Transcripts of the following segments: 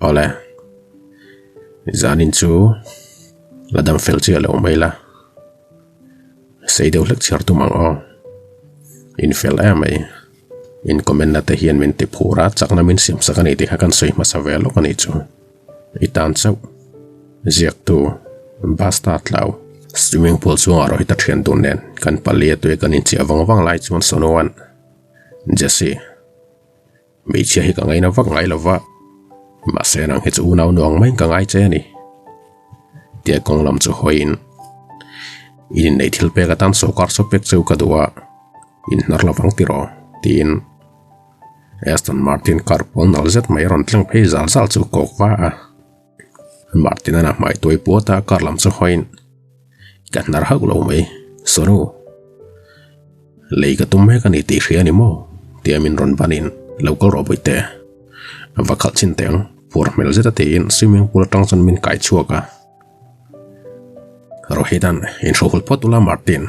Awle, zanin chu la dam fel chiah lo mai la, sei deuh hlek chhiar tum ang aw. In fel em mai. In comment na te hian min ti phur a, chakna min siam sak a ni tih kha kan sawi hmasa ve lawk a nih chu. I tan chauh. Ziaktu, Basta Tlau. Swimming pool chungah rawh hi ta thian dun nen kan pali a tui kan inchiah vang vang lai chuan Sonuan, Jesse, hmeichhia hi ka ngaina vak ngai lo va, mahse nang hi chu unau nuang maiin ka ngai che a ni. Tia kawng lam chu hawiin in inneih thil pek atan sawrkar saw pek cheu ka duh a, in hnar lovang tiraw? tiin Aston Martin car pawl nal zet mai rawn tleng phei zal zal chu kawk va a. Martin an a hmai tuai puat a car lam chu hawiin ka hnar hauh lo mai Sonu lei ka tum mek a ni tih hria a ni maw tia min rawn banin lo kal rawh bawihte va khalh chin teh ang phur hmel zet a tiin swimming pool atang chuan min kai chhuak a Rohitan inhruhul phawt ula Martin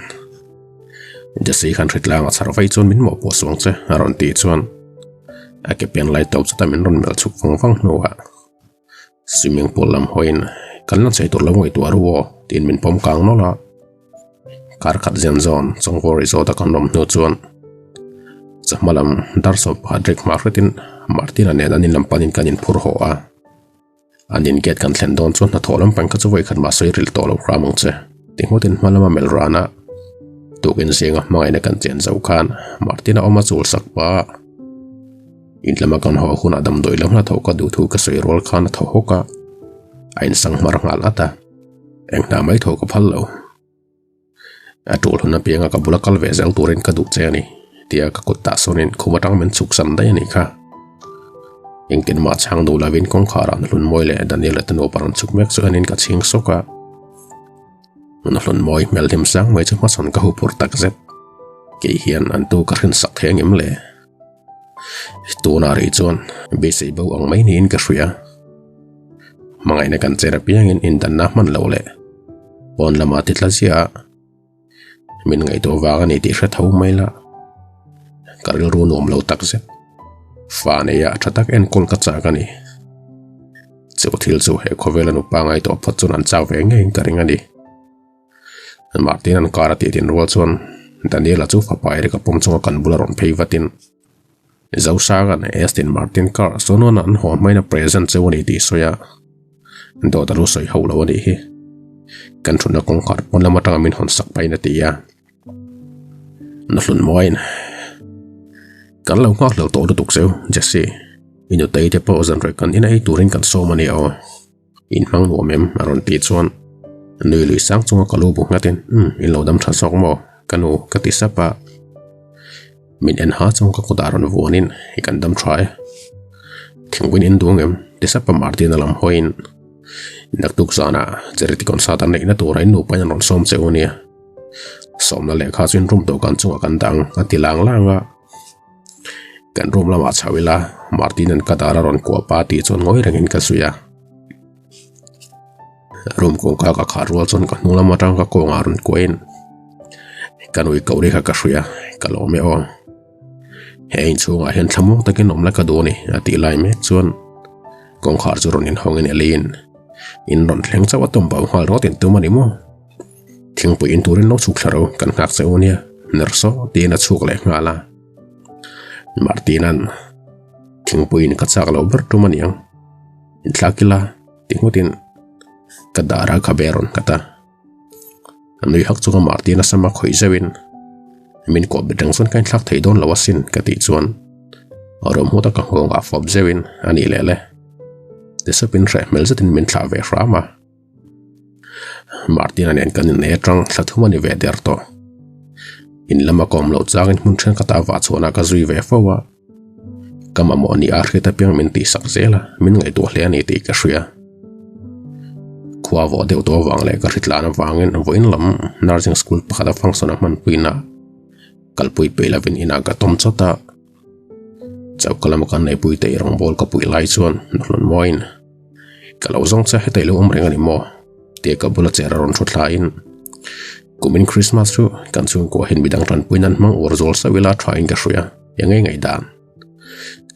Jesse khan hritlanga chhar vai chuan min mawhpawh suang che a rawn tih chuan a ke pen lai tawp chuta min rawn melh chhuk vang vang hnuah Swimming pool lam hawiin kan la chei tur lo ngaihtuah ru aw tiin min pawm kang nawlh a. Kar khat zen zawn Chawngvaw Resort a kan awm hnu chuan chawhma lam dar sawm pakhat rek hma hretin Martina nen an in lam panin kan inphur haw a. An in gate kan thlen dawn chuan hnathawh lampang kha chu vawikhat mah sawi rilh tawh lo hram ang che ti ngawtin hma lama melh ran a. Tukin zinga hmangaihna kan chen zo khan Martina awm a chul sak pa. In lama kan haw hunah damdawi lam hla tho ka duh thu ka sawi rual khan a thaw hawk a, a insang hmar nghal at a, eng hna mai tho ka phal lo. A tul hun apianga ka bula kal ve zel turin ka duh che a ni, tia ka kut tah sawnin khum atang min chhuk san daih a nih kha. Engtin mah chhang duh lovin kawngkharah Hlunmawi leh Daniel-a te nupa rawn chhuk mek chu enin ka chhing sawk a. Hlunmawi hmel hlim sang mai chu hmasawn ka huphurh takzet. Kei hian an tu ka hrinsak thei angem le? Tunah rih chuan beisei bo ang mai niin ka hria. Hmangaihna kan chen apiangin indanna hman loh leh pawn lamah ti tla ziah a, min ngaihtuah vang a ni tih hre tho mai la, ka rilru nuam lo tak zet. Fa neia tha tak enkawl ka chak a ni. Chu thil chu he khawvela nupa ngaihtuah phawt chuan an chak ve ngeiin ka ring a ni. Martin an kar a tih din rual chuan Daniela chu fapa Eric a pawm chunga kan bula rawn phei vatin Zosanga'n Aston Martin car Sonuana an haw hmain a present cheu a ni tih sawi a, dawt a lu sawi hauh lo a nih hi. Kan thutna kawngkhar pawn lam atanga min hawn sak pahin a ti a. Nahlun mawiin kan lo nghak hlauh tawh lutuk cheu Jesse, i nutei te pawh zanreh kan ina ei turin kan sawm a ni aw. In hmang nuam em? a rawn tih chuan nui lui sang chunga ka lu bu nghatin umm in lo dam tha zawk maw ka nu ka ti sap a. Min en ha chuan ka kutah rawn vuanin i kan dam tha e. Thingpuiin in duang em? ti sap a Martin a lam hawiin naktuk zanah charity concert an neihna tura in nupa in an rawn sawm che u nia. Sawmna lehkha chu in room dawhkan chungah kan dah ang a ti lang lang a. Kan room lamah chho ila Martin an ka dar a rawn kuah pa tih chuan ngawi rengin ka zui a. Room kawngka ka khar rual chuan ka hnung lam atang ka kawngah rawn kuahin ka nui koh ri kha ka hria ka lawm e aw. He inchhungah hian thlamuang takin awm la ka duh a ni a tih lai mek chuan kawngkhar chu rawn inhawngin Eliin in rawn thleng chauh a tawm bauh nghal rawt in tum a ni maw. Thingpui in turin lo chhuk thla ro kan nghak che u nia ner saw tiin a chhuk leh nghal a. Martina'n thingpui in ka chak loh ber tum a niang inthlak ila ti ngawtin ka dar a khabe rawn nghat a. A nui hak chunga Martina sama khawih zeuhin min kawh bet reng chuan ka inthlak thei dawn lo asin ka tih chuan rawm hmu taka nghawngah fawp zeuhin a nih leh le tisapin hreh hmel zetin min thlah ve hram a. Martina nen kan innei atang thla thum a ni ve der tawh. In lama ka awm loh changin hmun thenkhat a vah chhuahna ka zui ve fo a. Ka mamawh ni a hriat apiang min tihsak zel a, min ngaihtuah hle a ni tih ka hria. Khua vawh deuh tawh avang leh ka hritlan avangin vawiin lam nursing school pakhat a function a hmanpuina kalpui peih lovin inah ka tawm chawt a. Choka lama kan neihpui te i rawngbawl ka puih lai chuan hlun mawiin ka lo zawng che heta i lo awm reng a ni maw tia ka bula chair a rawn thu thlaiin kumin Christmas chu kan chhungkua hian midang tanpuiin an hmang uar zual sauh ila tha in ka hria eng nge ngaihdan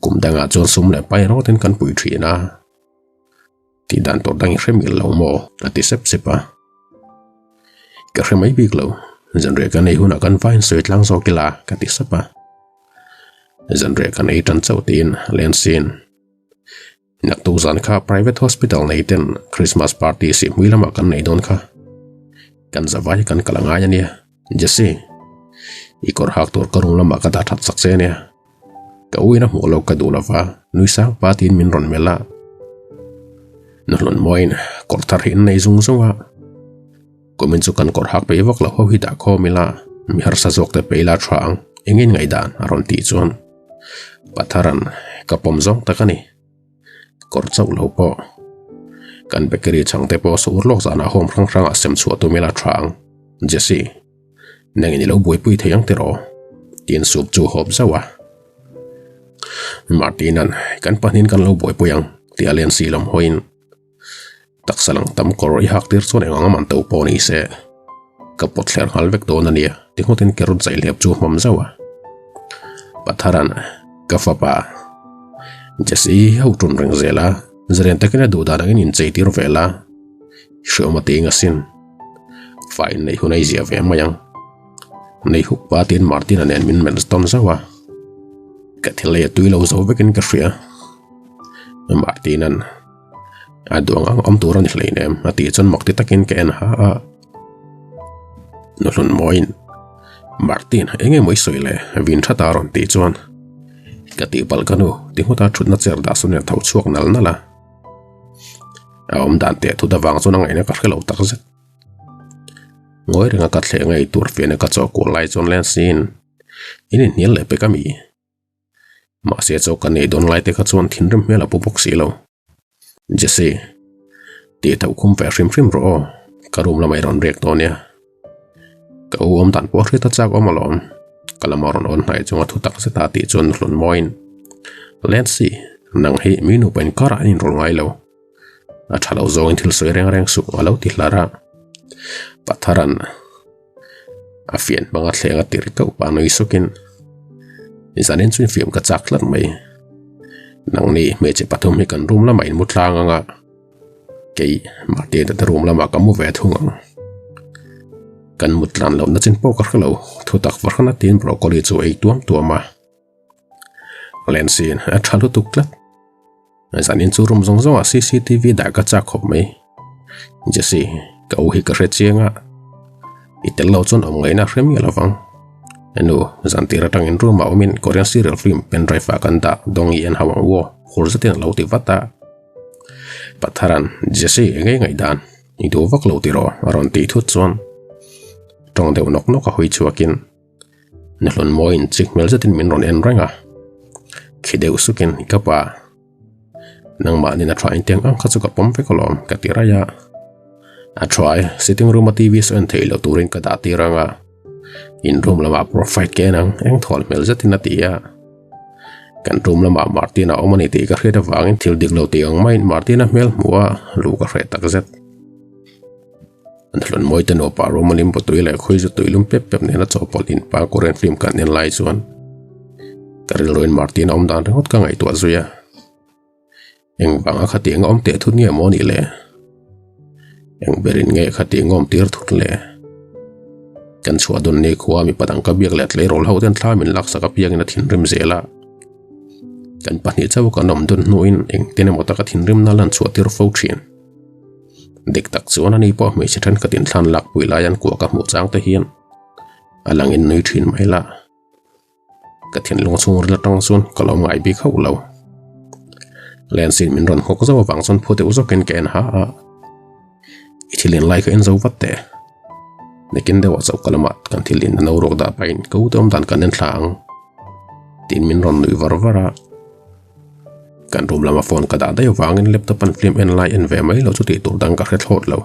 kum dangah chuan sum leh pai rawtin kan pui thin a. Tih dan tur dang i hre mil lo maw? a ti sep sep a. Ka hre mai bik lo, zanriah kan ei hunah kan vain sawi tlang zawk ila ka ti sap a. Zanriah kan ei tan chauh tiin Lensin naktuk zan kha private hospital nei ten Christmas party sihhmui lamah kan nei dawn kha. Kan zavai kan kal angai ania. Jesse, i kawr hak tur ka room lamah ka dah that sak che ania. Ka uina hmuh lo ka duh lova, nui sang pa tiin min rawn melh a. Nuhlun mawiin kawr thar hi an nei zung zung a. Kumin chu kan kawr hak peih vak lo ho hi dah khawm ila, mi harsa zawk te peih ila tha ang, engin ngaihdan a rawn tih chuan Patharan ka pawm zawng tak a ni. Kawr chauh lo pawh kan bakery chhang te pawh sur lawk zanah home hrang hrangah sem chhuah tum ila tha ang, Jesse. Nangin i lo buaipui thei ang tiraw? Tiin soup chu hawp zauh a. Martina'n kan pahnihin kan lo buaipui ang tih a len si lam hawiin taksa lang tam kawr i hak tir chuan eng ang man to pawh ni se ka pawt thler nghal vek dawn a nia ti ngawtin carrot zai hlep chu hmam zauh a. Patharan ka fapa Jesse ho ṭun reng zel a, zaren takin a duh dan angin inchei tir vel a. Hreawm a ti ngasin. Fa in neih hun a i ziah ve mai ang. Nei huk pa tiin Martina nen min melh tawn zauh a. Ka thil ei a tui lo zo vekin ka hria. Martina'n a duh ang ang awm tur a ni hleinem a tih chuan mak ti takin ka en ha a. Nuhlun mawiin Martin eng emaw i sawi le vin that a rawn tih chuan ka tihpalh ka nu ti nghut a thutna chair dah sawn in a tho chhuak nal nal a. A awm dan teh thut avang chuan a ngaihna ka hre lo tak zet. Ngawi renga ka thleh ngei tur fiahna ka chaw kual lai chuan Lensin in inhnial leh pek a mi. Mahse chaw ka nei dawn lai te kha chuan thinrim hmel a pu bawk si lo. Jesse, tih tho khum ve hrim hrim rawh aw, ka room lamah i rawn riak dawn nia. Ka u awm dan pawh hriat a chak awm alawm. Ka lama rawn awn hnaih chunga thu tak zeta tih chuan hlun mawiin, Lancy, nang hi mi nupa inkarah an inrawlh ngai lo. A tha lo zawngin thil sawi reng reng suh a lo ti hlar a. Patharan a fian hmanga thleng a tir keuh pah nui sukin, Zanin chu infiam ka chak tlat mai. Nangni hmeichhe pathum hi kan room lamah inmu tlang ang a. Kei mahni te room lamah ka mu ve thung ang. Kan mut tlan lohna chin pawh ka hre lo, thutak varhana tiin broccoli chu ei tuam tuam a. Lensin a tha lutuk tlat. Zanin chu room zawng zawngah CCTV dah ka chak khawp mai. Jesse, ka u hi ka hre chiang a. I tel lo chuan awm ngaihna hre miah lovang. Nu, zan tir atangin room ah awmin Korean serial film pendrive ah kan dah dawng i en hau ang u aw, hur zetin a lo ti vat a. Patharan, Jesse engei ngaihdan i duh vak lo tiraw? a rawn tih thut chuan tawng deuh nawk nawk a hawi chhuakin Nuhlun mawiin chik hmel zetin min rawn en reng a. Khi deuh sukin ka pa, nangmahnin a tha intiang ang kha chu ka pawm vek alawm ka ti raih a. A tha e, sitting room a TV saw en theih loh turin ka dah tir ang a. In room lamah provide ka en ang, eng thawl hmel zetin a ti a. Kan room lamah Martin a awm a ni tih ka hriat avangin thil dik lo tih ang maiin Martin a hmel hmuh a, luh ka hreh tak zet. An hlun mawi te nupa room a limbu tui leh khawi zu tui lum pep pep nena chawhpawlh in pa Korean film kan en lai chuan ka rilruin Martin a awm dan ringawt ka ngaihtuah zui a. Engvanga khatiang a awm teh thut nge maw nih le? Eng berin nge khatiang a awm tir thut le? Kan chhuah dawn ni khua mipa dang ka biak leh tleirawl ho ten thla min laksak apiangin a thinrim zel a. Kan pahnih chauh kan awm dawn hnuin engtin emaw taka thinrimna lan chhuah tir fo thin. Dik tak chuan ani pawh hmeichhe thenkhatin thlan lakpui lai an kuah ka hmuh chang te hian a langin nui thin mai la. Ka thinlung chhungril atang chuan ka lo ngai bik hauh lo. Lensin min rawn nghawk zauh avang chuan phu deuh zawkin ka en ha a. I thil in lai kha en zo vat teh. Nikin deuhah chauh ka lamah kan thil in a no ruak dah pahin ka ute awm dan kan en thla ang. Tiin min rawn nuih var var a. Kan room lama phone ka dah daih avangin laptop an film en lai en ve mai lo chu tih tur dang ka hre thlawt lo.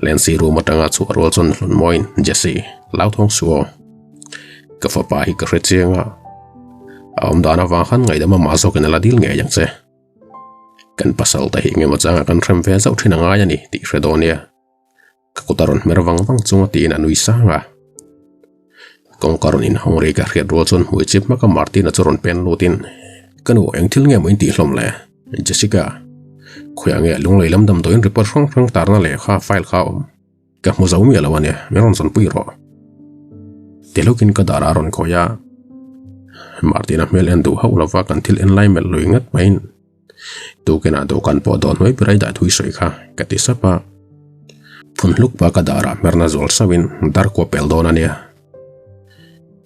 Lensi room atanga chhuah rual chuan hlun mawiin Jesse hlauthawng suh aw. Ka fapa hi ka hre chiang a, a awm dan avang khan ngaihdam amah zawkin a la dil ngei ang che. Kan pasal te hi engemaw changa kan hrem ve zauh thin a ngai a ni tih hre dawn nia. Ka kut a rawn hmer vang vang chunga tiin a nui sang a. Kawngka rawn inhawng ri ka hriat rual chuan hmui chip hmaka Martina chu rawn pen lutin, Ka nu, eng thil nge maw in tih hlawm le? Jessica. Khawiah nge lunglei lam damdawiin report hrang hrang tarna lehkha file kha a awm? Ka hmu zo miah lo a nia, min rawn zawnpui rawh. Ti hlawkin ka darah a rawn khawih a. Martina hmel en duh hauh lova kan thil en lai melh lui ngat maiin tukinah dawhkan pawh dawh hnuai ber a i dah thui sawi kha ka ti sap a. Phun hluk pa ka darah hmerna zual sauhin dar kua pel dawn a nia.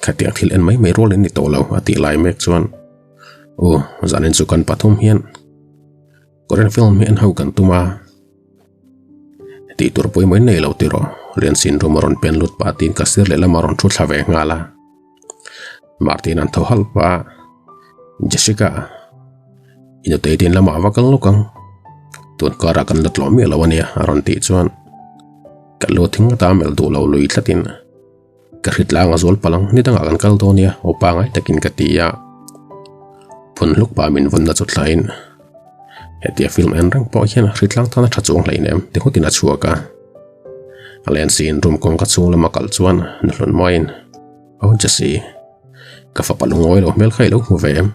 Khatiang thil en mai mai rual in ni tawh lo a tih lai mek chuan U, zanin chu kan pathum hian Korean film hi en ho kan tum a. Tih tur pawimawh in nei lo tiraw? Liansin room a rawn pen lut pah tiin ka sir lehlam a rawn thu thla ve nghal a. Martin an tho halh pah a, Jessica, i nutei te in lamah va kal lawk ang. Tun karah kan la tlawh miah lo a nia a rawn tih chuan ka lu thing ata melh duh lo lui tlatin Ka hritlang a zual palh ang, ni dangah kan kal dawn nia, aw pangai takin ka ti a. Phun hluk pa min vawnna chu thlain hetia film en reng pawh hian hritlang tan a tha chuang hlein em ti ngawtin a chhuak a. A len siin room kawngka chhung lama kal chuan nuhlun mawiin Aw Jesse, ka fapa lungawi lo hmel kha i lo hmu ve em?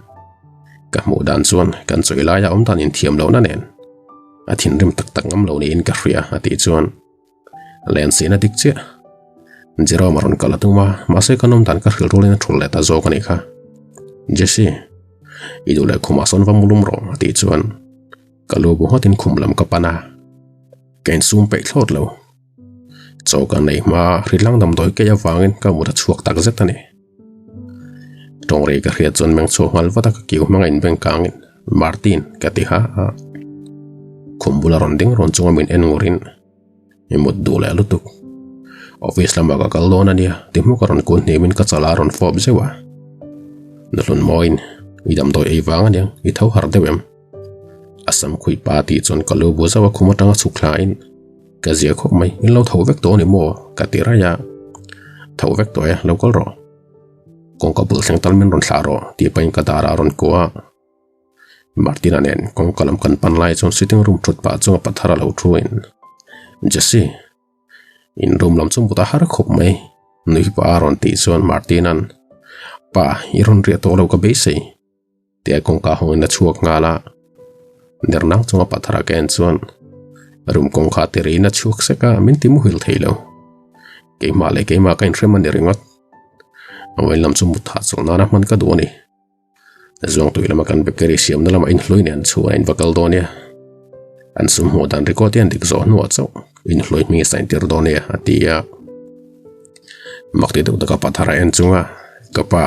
Ka hmuh dan chuan kan chawi laia awm dan inthiam lohna nen a thinrim tak tak ngam lo niin ka hria a tih chuan Len sihna dik chiah. Jerome a rawn kal a tum a, mahse ka nawm dan ka hrilh rualin a thul leh ta zawk a nih kha. Jesse, i duh leh khumah sawn va mu lum rawh a tih chuan ka lu bu nghatin khum lam ka pan a, ka insum peih thlawt lo. Chaw ka nei hma hritlang damdawi keih avangin ka mut a chhuak tak zet a ni. Tawng rei ka hriat chuan meng chhuak nghal vat a ka kiu hmanga inbeng kangin Martin ka ti ha a. Khum bula rawn ding rawn chunga min en ngurin I mut duh leh lutuk. Office lamah ka kal dawn a nia ti hmuk a rawn kun hnimin ka chala rawn fawp zeuh a. Nuhlun mawiin i damdawi ei vang a niang i tho harh deuh em? A sam khuih pa tih chuan ka lu bu zauh a khum atanga chhuk thlain ka zia khawp mai in lo tho vek tawh a ni maw ka ti raih a. Tho vek tawh e lo kal rawh. Kawngka bul thleng tal min rawn thlah rawh tih pahin ka darah a rawn kuah a. Martina nen kawngka lam kan pan lai chuan sitting room thut pah chunga pathar a lo thu in Jesse in room lam chu mut a har khawp mai nui pah a rawn tih chuan Martina'n Pa i rawn riah tawh lo ka beisei tia kawngka hawngin a chhuak nghal a ner nang chunga pathar a ka en chuan room kawngka ti riin a chhuak sek a min ti muhil thei lo keimah leh keimah ka inhrem a ni ringawt a vawiin lam chu mut thah chawlh nana hman ka duh a ni. Zuangtui lama kan bakery siamna lama inhlui nen chhuah a inva kal dawn nia. An sum hmuh dan record hian dik zawh hnuah chauh inhlui hming a sign tir dawn nia a ti a. Mak ti deuh taka pathar a en chunga ka pa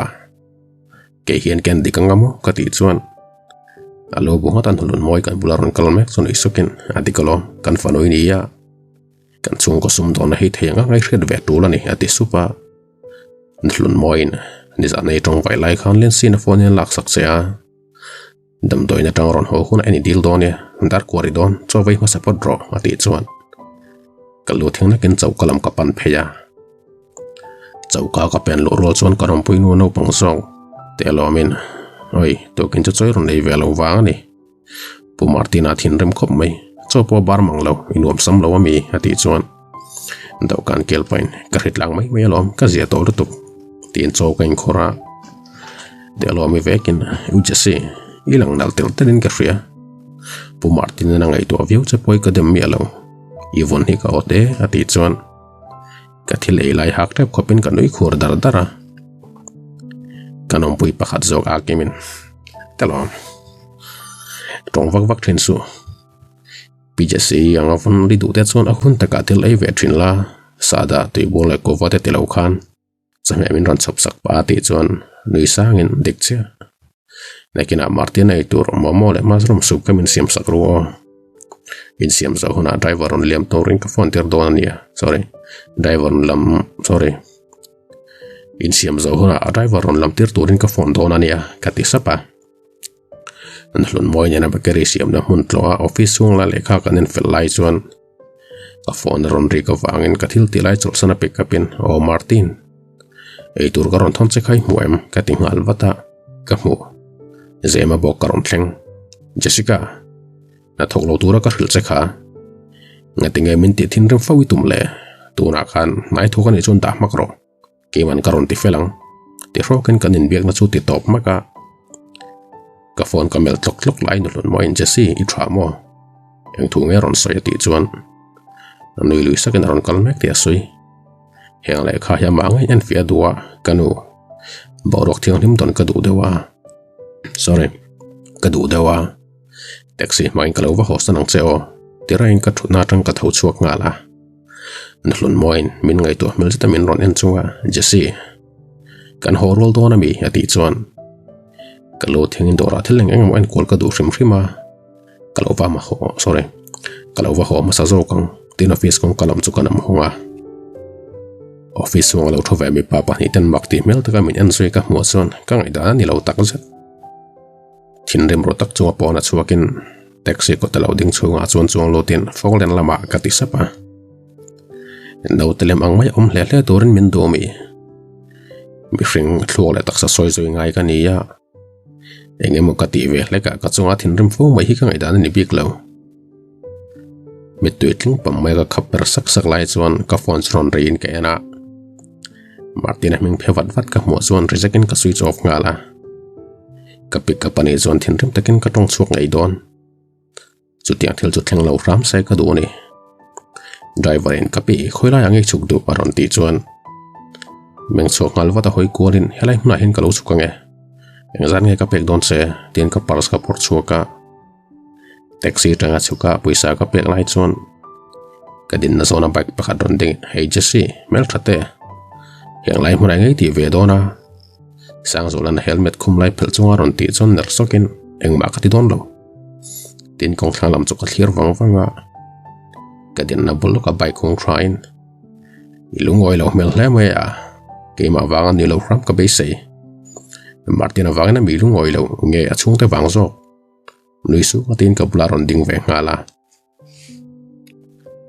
kei hian ken dik anga maw ka tih chuan a lo bu nghat a hnulun mawi kan bula rawn kal mek chu nuih sukin a dik alawm kan fanu i ni a kan chhungkaw sum dawnna hi thei anga ngaihriat ve tul a ni a ti sup a. Hlun mawiin nizan ei tawng vai lai khan Lensin a phone hian lak sak che a, damdawiin atang rawn haw hunah en i dil dawn e, dar kuar i dawn, chaw vei hmasa phawt rawh a tih chuan ka lu thing nakin choka lam ka pan phei a. Choka ka pen luh rual chuan ka rawnpui nu naupang zawk te alawmin Oi, tukin chu chawi rawn ei ve lo vang a ni. Pu Martina thinrim khawp mai, chaw pawh a bar mang lo, i nuam sam lo a mi a tih chuan dawhkan kel pahin ka hrit lang mai mai alawm, ka zia tawh lutuk tiin chaw ka inkhawr a. Delawmi vekin U Jesse, i lang nalh telh telhin ka hria. Pu Martin-in a ngaihtuah viau che pawh i ka dem miah lo, i vawn hi ka awt e a tih chuan ka thil ei lai hak tep khawpin ka nui khur dar dar a. Kan awmpui pakhat zawk a kimin ka lawm. Tawng vak vak thin suh. Pi Jesse anga vawn ri duh te chuan a hun takah thil ei ve thin la, sada tuibur leh kuhva te ti lo khan chawhmeh min rawn chhawp sak pah a tih chuan nui sangin dik chiah. Nakinah Martin a ei tur momo leh mushroom soup kha min siam sak ru aw. Insiam zawh hunah driver rawn liam turin ka phone tir dawn a nia, sorry, driver rawn lam, sorry. Insiam zawh hunah driver rawn lam tir turin ka phone dawn a nia ka ti sap a. An hlun mawi nena bakery siamna hmun tlawh a office chhung la lehkha kan en fel lai chuan ka phone a rawn rik avangin ka thil tih lai chawlhsan a pick up in Aw Martin, eitur ka rawn thawn che kha i hmu em? ka ti nghal vat a, ka hmu. Zema bawk ka rawn thleng. Jessica, hnathawk lo tura ka hrilh che kha ngatinge min tih thinrim fo i tum le? Tunah khan hnai thawk anih chuan dah hmak rawh. Keiman ka rawn ti fel ang. Ti hrawkin kan inbiakna chu ti tawp hmak a. Ka phone ka melh tlawk tlawk lai nuhlun mawiin Jesse i tha maw? Eng thu nge rawn sawi a tih chuan a nui lui sakin a rawn kal mek tih a sawi. Heng lehkha hi amah ngei en fiah a duh a, ka nu boruak thianghlim dawn ka duh deuh a, sorry, ka duh deuh a, taxi hmangin ka lo va haw san ang che aw, ti raiin ka thutna atang ka tho chhuak nghal a. Nuhlun mawiin min ngaihtuah hmel zeta min rawn en chunga, Jesse, kan haw rual dawn ami? a tih chuan ka lu thingin dawrah thil eng eng emaw enkual ka duh hrim hrim a. Ka lo va haw sorry ka lo va haw hmasa zawk ang tin office kawngka lam chu ka nam hawng a office chhung a lo thu ve mipa pahnih ten mak tih hmel taka min en zui ka hmuh chuan ka ngaihdan a ni lo tak zet thinrim ru tak chunga pawn a chhuakin taxi kawt a lo ding chhungah chuan chuang lutin Falkland lamah ka ti sap a naute lem ang mai a awm hle hle turin min duh ami mihring thluak leh taksa sawi zui ngai ka ni a. Eng emaw ka tih ve hlek ah ka chunga thinrim fo mai hi ka ngaihdan a ni bik lo. Mittui tling pam mai ka khap per sak sak lai chuan ka phone chu rawn riin ka en a. Martin a hming phe vat vat ka hmuh chuan ri zekin ka switch off nghal a. Ka pick up a nih chuan thinrim takin ka tawng chhuak ngei dawn. Chutiang thil chu thleng lo hram se ka duh a ni. Driver in ka pi khawi laiah ngei chhuk duh a rawn tih chuan meng chhuak nghal vat a hawi kualin helai hmunah hian ka lo chhuk ange. Engzat nge ka pek dawn che tiin ka purse ka phawrh chhuak a. Taxi atanga chhuk a pawisa ka pek lai chuan ka dinna zawna bike pakhat rawn ding hei Jesse hmeltha te heng lai hmunah ngei tih ve dawn a. Sangzuala'n helmet khum lai phelh chunga rawn tih chuan ner sawkin engmah ka ti dawn lo. Tin kawngthlang lam chu ka thlir vang vang a, ka dinna bul lawka bike hung thain i lungawi lo hmel hle mai a, keimah vanga ni lo hram ka beisei. Martin avangin a mi lungawi lo nge a chhungte vang zawk. Nui suk a tiin ka bulah rawn ding ve nghal a.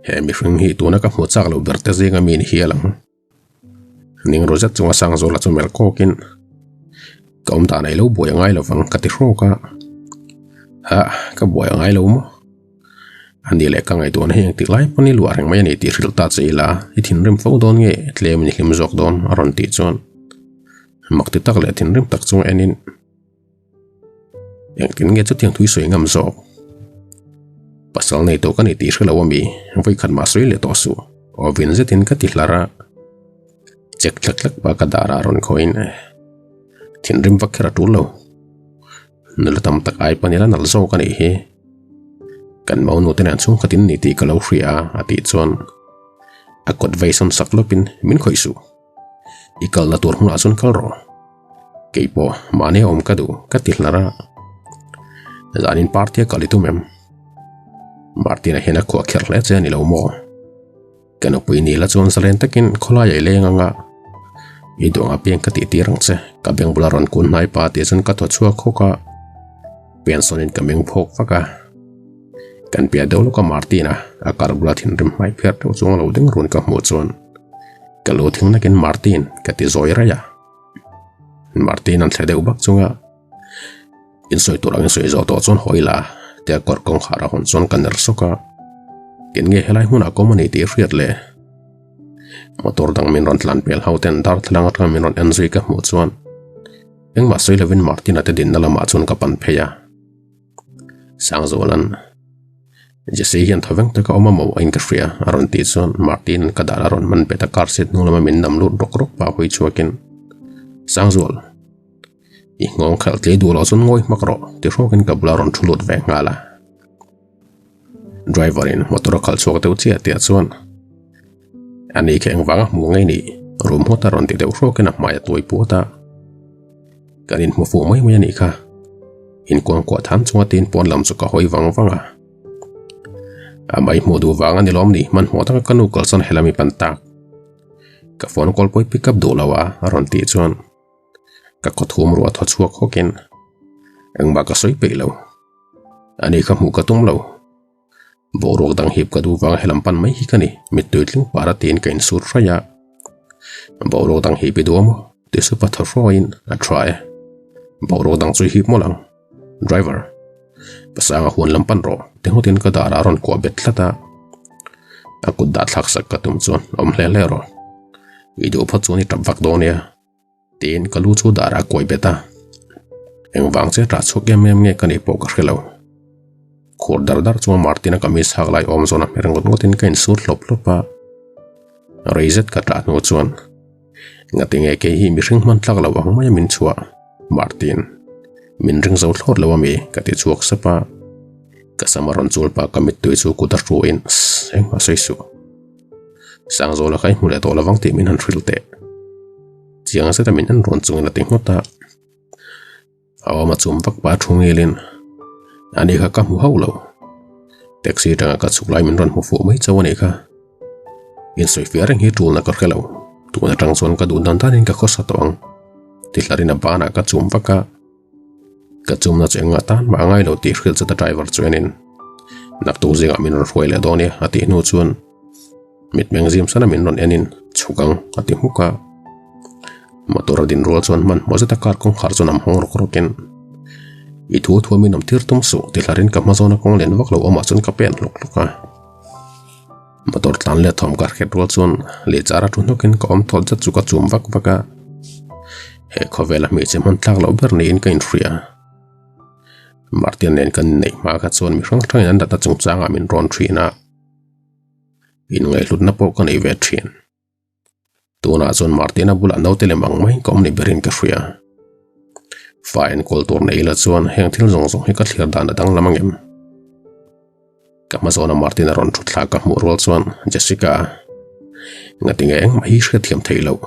He mihring hi tuna ka hmuh chak loh ber te zinga mi ni hial ang. Ning ru zet chunga sang zawla chu melh kawkin ka awm dan ei lo buai a ngai lovang ka ti hrawk a hah ka buai a ngai lo maw ani leh ka ngaihtuahna hi engtik lai pawn i luah reng mai a ni tih hrilh ta che ila i thinrim fo dawn nge tlem in i hlim zawk dawn a rawn tih chuan mak ti tak leh thinrim tak chunga enin Engtin nge chutiang thui sawi ngam zawk? Pasal nei tawh ka ni tih hre lo ami, vawikhat mah sawi leh tawh suh. Aw vin zetin ka ti hlar a. Chek tlak tlak pa ka darah rawn khawiin thinrim vak kher a tul lo. Nula tam tak ai pawn ila nalh zawk a nih hi. Kan maunu te nen chhungkhat in ni tih ka lo hria a, a tih chuan a kut vei sawn sak lawpin min khawih suh. I kalna tur hmunah chuan kal rawh. Keipawh mahni a awm ka duh ka ti hlar a. Zanin party a kal i tum em? Martin-a hian a khuah kher hle che a ni lo maw? Ka nupui ni la chuan zalen takin khawlai a i leng ang a. I duang apiang ka tih tir ang che. Ka beng bula rawn kun hnai pa tih chuan ka thaw chhuak hawk a. Pensawn in ka meng phawk vak a. Kan piah deuh lawk a Martin-a a kar bula thinrim hmai phiar deuh chuang lo ding run ka hmuh chuan ka lu thing nakin Martin ka ti zawi raih a. Martin an thle deuh bak chunga in sawi tur angin sawi zawh tawh chuan hawi la tia kawr kawngkhar a hawn chuan ka ner sawk a. Tin nge helai hmunah ka awm a ni tih hriat le. Motor dang min rawn tlan pel ho ten darthlalang atanga min rawn en zui ka hmuh chuan engmah sawi lovin Martin-a te dinna lamah chuan ka pan phei a. Sangzuala'n Jesse hian thaw veng taka awm a maw a in ka hria a rawn tih chuan Martin ka dar a rawn man bet a car seat hnung lama min nam lut rawk rawk pah hawi chhuakin Sangzual i nghawng khelh tlei duh loh chuan ngawi hmak rawh ti hrawkin ka bula rawn thu lut ve nghal a. Driver in motor a khalh chhuak deuh chiah tih ah chuan ani kha engvanga hmu ngei ni room hawt a rawn ti deuh hrawkin a hmai a tuai puat a. Kan inhmu fuh mai mai a nih kha. Inkuangkuah tham chunga tin pawn lam chu ka hawi vang vang a. A mai hmuh duh vang a ni lawm ni hmanhmawh taka ka nu kalsan he lami pan tak. Ka phone call pawh i pick up duh lo a a rawn tih chuan ka khawthum ruah thaw chhuak hawkin engmah ka sawi peih lo. Ani kha hmuh ka tum lo. Boruak dang hip ka duh vang helam pan mai hi ka ni, mittui tling par a tiin ka insur hraih a. Boruak dang hip i duh a maw? Ti sup a thaw hruaiin a tha e. Boruak dang chu i hip mawlh ang. Driver, pasanga huan lam pan rawh, ti ngawtin ka darah a rawn kuah bet tlat a. A kut dah thlak sak ka tum chuan awm hle hle rawh. I duh phawt chuan i tap vak dawn nia. Tiin ka lu chu darah a kuai bet a. Engvang che tah chhuak em em nge ka nih pawh ka hre lo. Khur dar dar chunga Martin-a kamis hak lai awm zawn a hmer ngawt ngawtin ka insur hlawp hlawp a. Rei zet ka tah hnu chuan Ngatinge kei hi mihring hman tlak lo ang maia min chhuah Martin, min ring zo thlawt lo ami ka ti chhuak sap a. Ka sam a rawn chul pah ka mittui chu kut a hruaiin engmah sawi suh. Sangzawla kha i hmu leh tawh lovang tih min han hrilh teh. Chiang zeta min en rawn chungin a ti nghawt a. A awm a chum vak pah thu ngilin ani kha ka hmu hauh lo. Taxi atanga ka chhuk lai min rawn hmu fuh mai chauh a nih kha. Insawifiah reng hi tulna ka hre lo. Tun atang chuan ka duh dan danin ka khawsa tawh ang. Ti hlarin a banah ka chum vak a. Ka chumna chu engah tan mah a ngai lo tih hrilh chata driver chuanin naktuk zingah min rawn hruai leh dawn e a tih hnu chuan mitmeng zim sana min rawn enin chhuk ang a ti hmuk a. Motor a din rual chuan hmanhmawh zeta car kawngkhar chuan am hawng rawk rawkin I thu thu min awm tir tum suh ti hlarin ka hma zawna kawng len vak lo awmah chuan ka pen hlawk hlawk a. Motor tlan leh thawm ka hriat rual chuan lehchar a thu hnawkin ka awm thawt zet chu ka chum vak vak a. He khawvela hmeichhe hman tlak loh ber niin ka inhria. Martin nen kan inneih hma kha chuan mi hrang hrangin an datna chungchangah min rawn thin a, inngaihhlutna pawh ka nei ve thin. Tunah chuan Martina bulah naute lem ang maiin ka awm ni berin ka hria. Fa enkawl tur nei ila chuan heng thil zawng zawng hi ka thlir dan a danglam ang em? Ka hma zawna Martina rawn thut thla ka hmuh rual chuan Jessica, ngatinge engmah hi hriatthiam theih loh.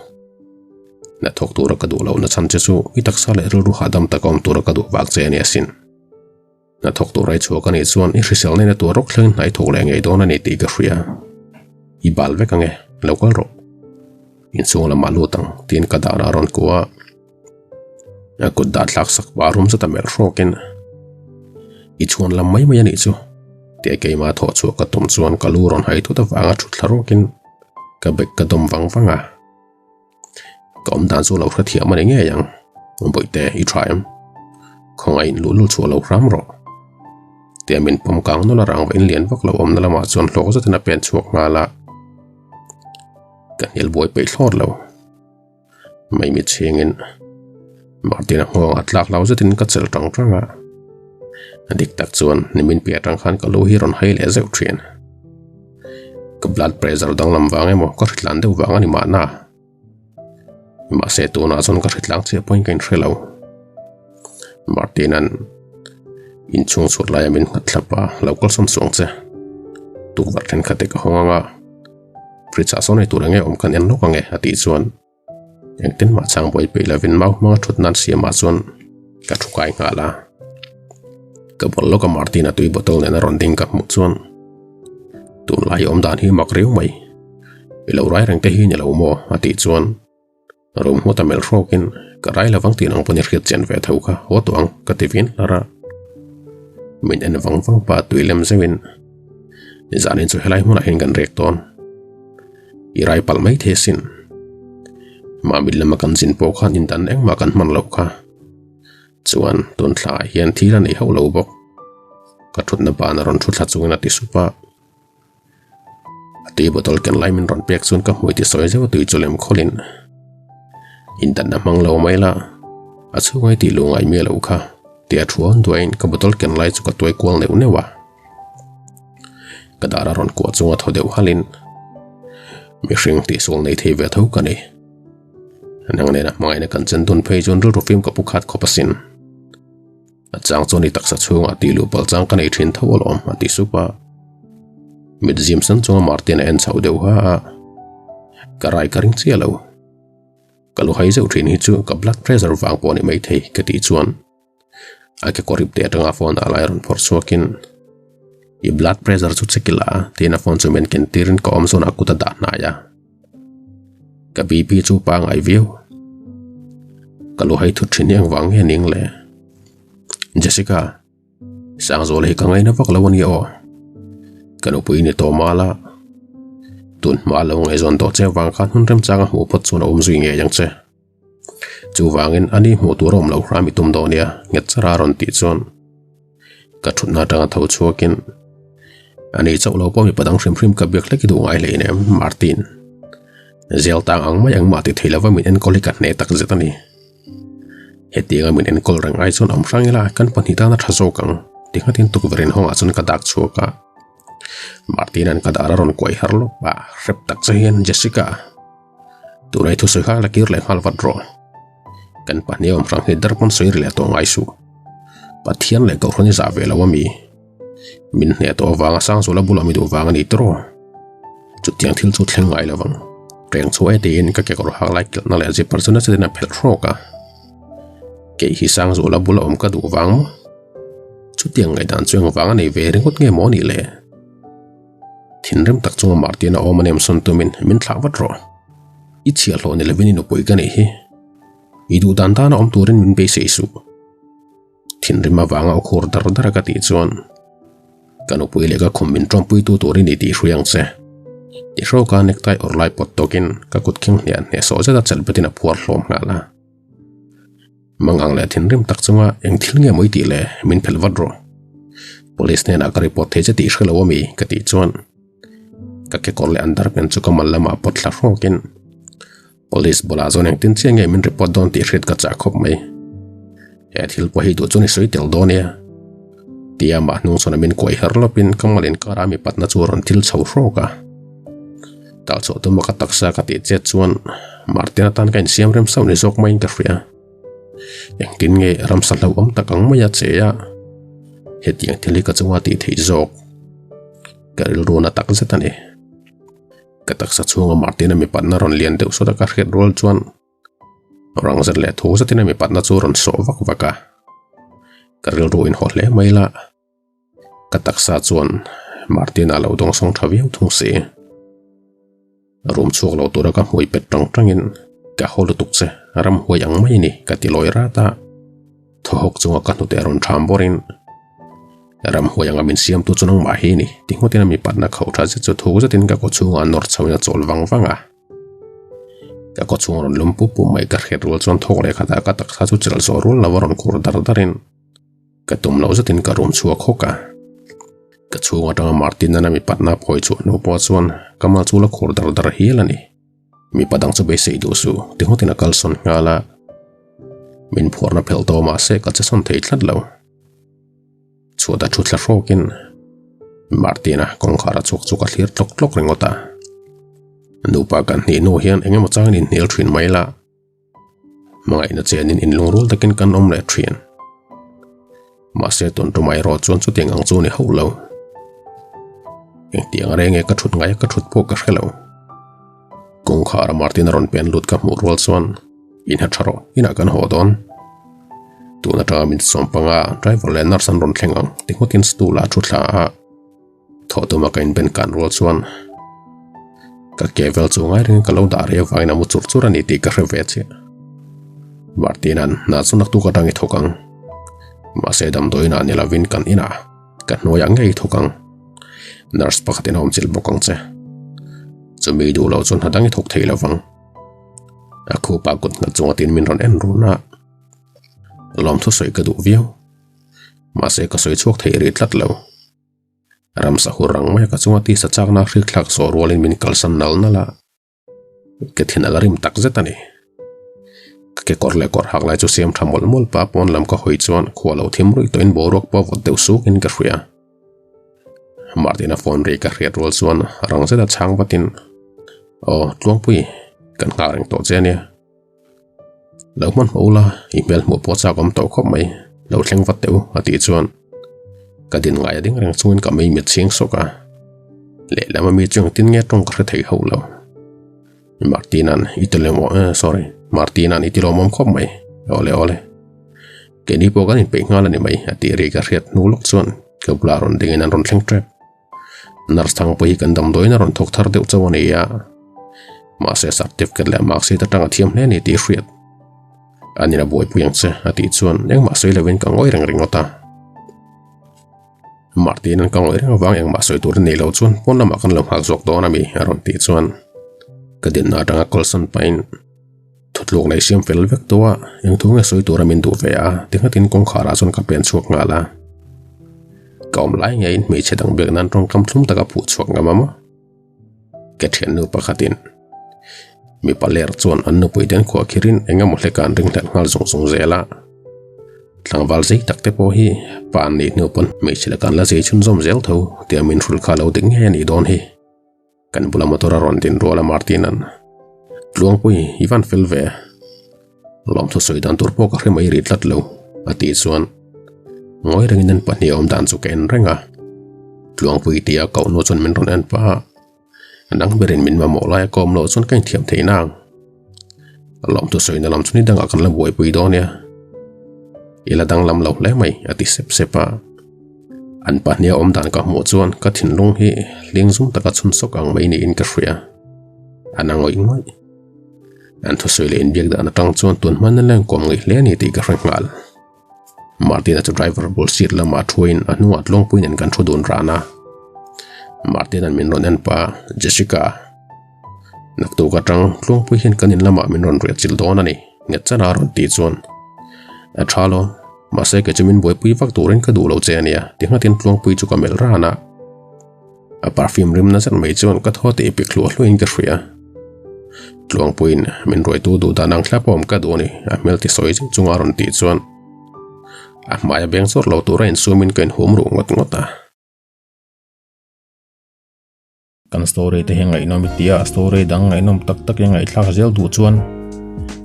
Hnathawk tura ka duh lohna chhan che chu i taksa leh rilru hahdam taka awm tura ka duh vak che a ni asin. Hnathawk tur ai chhuak a nih chuan i hrisel nena tur rawk thlengin hna i thawk leh ngei dawn a ni tih ka hria. I bal vek ange, lo kal rawh. Inchhung lamah lut ang tiin ka darah a rawn kuah a. A kut dah thlak sak pah rum zet a melh hrawkin I chhuan lam mai mai a nih chu tia keimah thawh chhuah ka tum chuan ka lu rawn hai thut avanga thut thla rawkin ka bag ka dawm vang vang a. Ka awm dan chu lo hrethiam a ni ngei ang. Bawihte, i tha em? Khawngaih luh lul chhuah lo hram rawh. Tia min pawm kang nawlh a rang va inlian vak lo awmna lamah chuan hlawk zetin a pen chhuak nghal a. Ka hnial buai peih thlawt lo. Maimi chhingin Martina nghawngah tlak lo zetin ka chelh tang tang a. A dik tak chuan nimin piah atang khan ka lu hi rawn hai leh zeuh thin. Ka blood pressure danglam vang emaw ka hritlan deuh vang a ni mahna. Mahse tunah chuan ka hritlang chiah pawhin ka inhre lo. Martin-a'n inchhung chhut laia min nghat thlap a, lo kalsawn suang che. Tukverh thenkhat te ka hawng ang a, fridge ah sawn ei tur enge awm khan en lawk ang e a tih chuan engtin mah chang buai peih lovin mau hmanga thut nan siamah chuan ka thu kai nghal a. Ka bawlh lawk a Martin-a tui bottle nen a rawn ding ka hmuh chuan tunlai awm dan hi mak riau mai. I lo rai reng te hi ni lo maw? a tih chuan rum nghawt a melh hrawkin ka rai lovang tih nang pawn i hriat chian ve tho kha haw tawh ang ka ti vin hlar a. Min en vang vang pah tui lem zeuhin zanin chu helai hmunah hian kan rek dawn. I rai palh mai thei asin. Mahmit lama kan zin pawh khan indan engmah kan hman loh kha. Chuan tun thlaah hian thil a nei hauh lo bawk. Ka thutna ban a rawn thu thla chungin a ti sup a. A tui bottle ken lai min rawn pek chuan ka hmui ti sawi zeuh a tui chu lem khawlin indanna hmang lo mai la a chhungai tih luh ngai miah loh kha tia thu awn duain ka bottle ken lai chu ka tuai kual neuh neuh a. Ka dar a rawn kuah chunga thaw deuh halin mihring tihsual nei thei ve tho ka ni. Nang nena hmangaihna kan chen dun phei chuan rilru fim ka pu khat khawp asin. A chang chuan i taksa chhungah tih luh palh chang ka nei thin tho alawm a ti sup a. Mit zim san chunga Martin a en chhoh deuh ha a. Ka rai ka ring chiah lo. Ka lu hai zeuh thin hi chu ka blood pressure vang pawh a ni maithei ka tih chuan a kekawr ip te atanga phone ah lai rawn phawrh chhuakin i blood pressure chu check ila tiin a phone chu min ken tirin ka awm zawnah kut a dah hnai a. Ka BP chu pangai viau. Ka lu hai thut thin hi engvang nge ning le? Jessica, Sangzuala hi ka ngaina vak lo a nia aw. Ka nupui ni tawh mal a, tun hma lo ngaihzawn tawh che avang khan hun remchang a hmuh phawt chuan a awm zui ngei ang che. Chuvangin ani hmuh tur a awm loh hram i tum dawn nia nghet chara a rawn tih chuan ka thutna atanga tho chhuakin ani chauh lo pawh mipa dang hrim hrim ka biak hlek i duh ngai hle inem Martin. Zel tang ang mai ang mah ti thei lova min enkawl hi ka hne tak zet a ni. Hetianga min enkawl reng ai chuan awm hrang ila kan pahnih tana tha zawk ang. Ti nghatin tukverh inhawngah chuan ka dak chhuak a. Martin-a'n ka dar a rawn kuai har lawk a, hrep tak che hian Jessica, tuna i thusawi kha la kir leh nghal vat rawh. Kan pahnih awm hrang hi dar pawn sawi ri leh tawh ngai suh. Pathian leh Kohhran i zah ve lo a mi? Min hneh tawh avanga Sangzuala bulah mi duh vang a ni tawh. Chutiang thil chu thleng ngai lo vang. Reng chu e tiin ka kekawr hak lai kilhna leh zipper chu nasa tin a phelh hrawk a. Kei hi Sangzuala bula awm ka duh vang maw? Chutiang ngaihdan chu engvang a nei ve ringawt nge maw nih le? Thinrim tak chunga Martin a awm a nem sawn tumin min thlah vat rawh. I chhiahhlawh ni lovin i nupui ka nih hi. I duh dan dana awm turin min beisei suh. Thinrim avanga aw khur dar dar a ka tih chuan ka nupui leh ka khum min tawmpuitu tur i ni tih hrui ang che. Ti hrawka necktie awrh lai pawt tawkin ka kut khing hniah hneh sawh zet a chelh betin a phuar hlawm nghal a. Mang ang leh thinrim tak chunga eng thil nge maw i tih le min phelh vat rawh. Police hnenah ka report thei che tih hre lo ami ka tih chuan ka kekawr leh underpant chu ka mal lamah pawt thla hrawkin Police bulah chuan engtin chiah nge min report dawn tih hriat ka chah khawp mai. He thil pawh hi duh chuan i sawi tel dawn nia. Tia mah hnung chuan a min kuai her lawpin ka mal inkara mi patna chu a rawn thil chho hrawk a. Tal chhuah tuma ka taksa ka tih chet chuan Martin atan ka insiam rem sauh ni zawk maiin ka hria. Engtin nge ramsa hlauhawm tak ang mai a che a, hetiang thil hi ka chunga tih theih zawk ka rilru na tak zet a ni. Ka taksa chhunga Martin-a mipatna rawn lian deuh sawt a ka hriat rual chuan rang zet leh thu zetin a mipatna chu rawn sawh vak vak a. Ka rilru inhaw hle mai la, ka taksa chuan Martin-a lo dawngsawng tha viau thung si. Room chhuak lo tura ka hmui pet tang tangin ka haw lutuk che ramhuai ang mai a ni ka ti lawi rat a. Thaw hawk chunga ka hnute rawn ṭham bawrin Ramhuai anga min siamtu chu nangmah hi ni ti ngawtin a mipatna khauh tha zet chu thuk zetin ka kawchhungah a nawr chhoin a chawl vang vang a. Ka kawchhung rawn lum pup pup mai ka hriat rual chuan thawk leh khatah ka taksa chu chelh zawh rual lo a rawn khur dar darin ka tum loh zetin ka rum chhuak hawk a. Ka chhung atanga Martin-an a mipatna a phawi chhuah hnu pawh chuan ka mal chu la khur dar dar hial a ni. Mipa dang chu beisei duh suh ti ngawtin a kalsawn nghal a. Min phuarna phelh tawh mahse ka che sawn thei tlat lo. Chhuat a thu thla hrawkin Martina kawngkhar a chhuak chu ka thlir tlawk tlawk ringawt a. Nupa kan hnih hnu hian eng emaw changin inhnial thin mai la. Hmangaihna chenin inlungrual takin kan awm leh thin. Mahse tun tumah erawh chuan chutiang ang chu ni hauh lo. Engtiang reng nge ka thut ngai a ka thut pawh ka hre lo. Kawngkhar a Martin a rawn pen lut ka hmuh rual chuan in ha tha rawh inah kan haw dawn. Tun atanga min sawm panga driver leh nurse an rawn thleng ang ti ngawtin stool ah a thu thla a. Thawh tuma ka inben kan rual chuan ka ke vel chu ngai rengin ka lo dah rei avangin a mu chur chur a ni tih ka hre ve chiah. Martin-a'n hna chu naktuk atang i thawk ang. Mahse damdawiinah ni lovin kan inah ka hnuaiah ngei i thawk ang. Nurse pakhatin a awm chilh bawk ang che. Chumi duh loh chuan hna dang i thawk thei lovang. A khupa kut nghat chunga tin min rawn en run a. Lawmthu sawi ka duh viau. Mahse ka sawi chhuak thei rih tlat lo. Ramsa hur rang mai ka chunga tisa chakna hrik thlak zawh rualin min kalsan nal nal a, ka thin a la rim tak zet a ni. Ka kekawr leh kawr hak lai chu siam tha mawlh mawlh pa pawn lam ka hawi chuan khua lo thim ruih tawhin boruak pawh vawt deuh sukin ka hria. Martina phone ri ka hriat rual chuan rang zeta chhang vatin, Aw Tluangpui, kan nghak reng tawh che ania. Lo hman hmuh ula, i hmel hmuh pawh chak awm tawh khawp mai, lo thleng vat teh u a tih chuan ka din ngai a ding reng chungin ka mei mit chhing sawk a, lehlam ami chu engtin nge tawng ka hre thei hauh lo. Martina'n i ti lem eh sorry Martina'n i ti lawmawm khawp mai, awle awle keini pawh kan inpeih nghal a ni mai a tih ri ka hriat hnu lawk chuan ka bulah rawn dingin an rawn thleng tep. Nurse thang pawh hi kan damdawiin a rawn thawk thar deuh chauh a ni a, mahse certificate leh mark sheet atanga thiam hle a ni tih hriat a nina buaipui ang che a tih chuan engmah sawi lovin ka ngawi reng ringawt a. Martin an ka ngawi reng avang engmah sawi tur a nei lo chuan pawn lamah kan lo nghak zawk dawn a mi a rawn tih chuan ka dinna atanga kalsan pahin thutluk nei siam fel vek tawh a, engthu nge sawi tura min duh ve a ti nghatin kawngkhar ah chuan ka pen chhuak nghal a. Ka awm lai ngeiin hmeichhe dang biak nan tawngkam thlum taka phuh chhuak ngam a maw? Ka thiannu pakhatin mipa ler chuan an nupui ten khuah khirin eng emaw hleka an ringhlelh nghal zung zung zel a. Tlangval zei tak te pawh hi pa an nih hnu pawn hmeichhe laka an la zei chhunzawm zel tho tia min hrulh kha lo dik ngei a nih dawn hi. Kan bula motor a rawn din rual a Martin-a'n, Tluangpui, i van fel ve. Lawmthu sawi dan tur pawh ka hre mai rih tlat lo, a tih chuan ngawi rengin an pahnih awm dan chu ka en reng a. Tluangpui tia koh nu chuan min rawn en pah a. Nang berin min mamawh lai a kawm loh chuan ka inthiam thei nang. Lawmthu sawina lam chu ni dangah kan la buaipui dawn nia. I la danglam lo hle mai, a ti sep sep a. An pahniha awm dan ka hmuh chuan ka thinlung hi hling zum taka chhun sawk ang mai niin ka hria. A na ngawih ngawih. An thusawi leh inbiak dan atang chuan tun hman a leng kawm ngaih hle a ni tih ka hre nghal. Martina chu driver bul seat lamah thuin a hnungah tluangpui nen kan thu dun ran a. Martina'n min rawn en pah a, Jessica, naktuk atang tluangpui hian kan in lamah min rawn riah chilh dawn a ni, nghet chana a rawn tih chuan a tha lo, mahse kei chu min buaipui vak turin ka duh lo che a nia ti nghatin tluangpui chu ka melh ran a. A perfume rim na zet mai chuan ka thaw tih pik hluah hluahin ka hria. Tluangpuiin min ruaitu duh dan ang thlap a awm ka duh a ni, a hmel ti sawi zeuh chunga a rawn tih chuan a hmai a beng chawr lo tura insumin ka inhum ruh ngawt ngawt a. Kan story te hi ngaihnawm i tia, story dang ngaihnawm tak tak i ngaihthlak zel duh chuan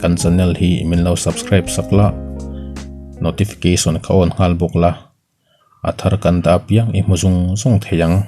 kan channel hi min lo subscribe sak la, notification kha on nghal bawk la. A thar kan dah apiang i hmu zung zung thei ang.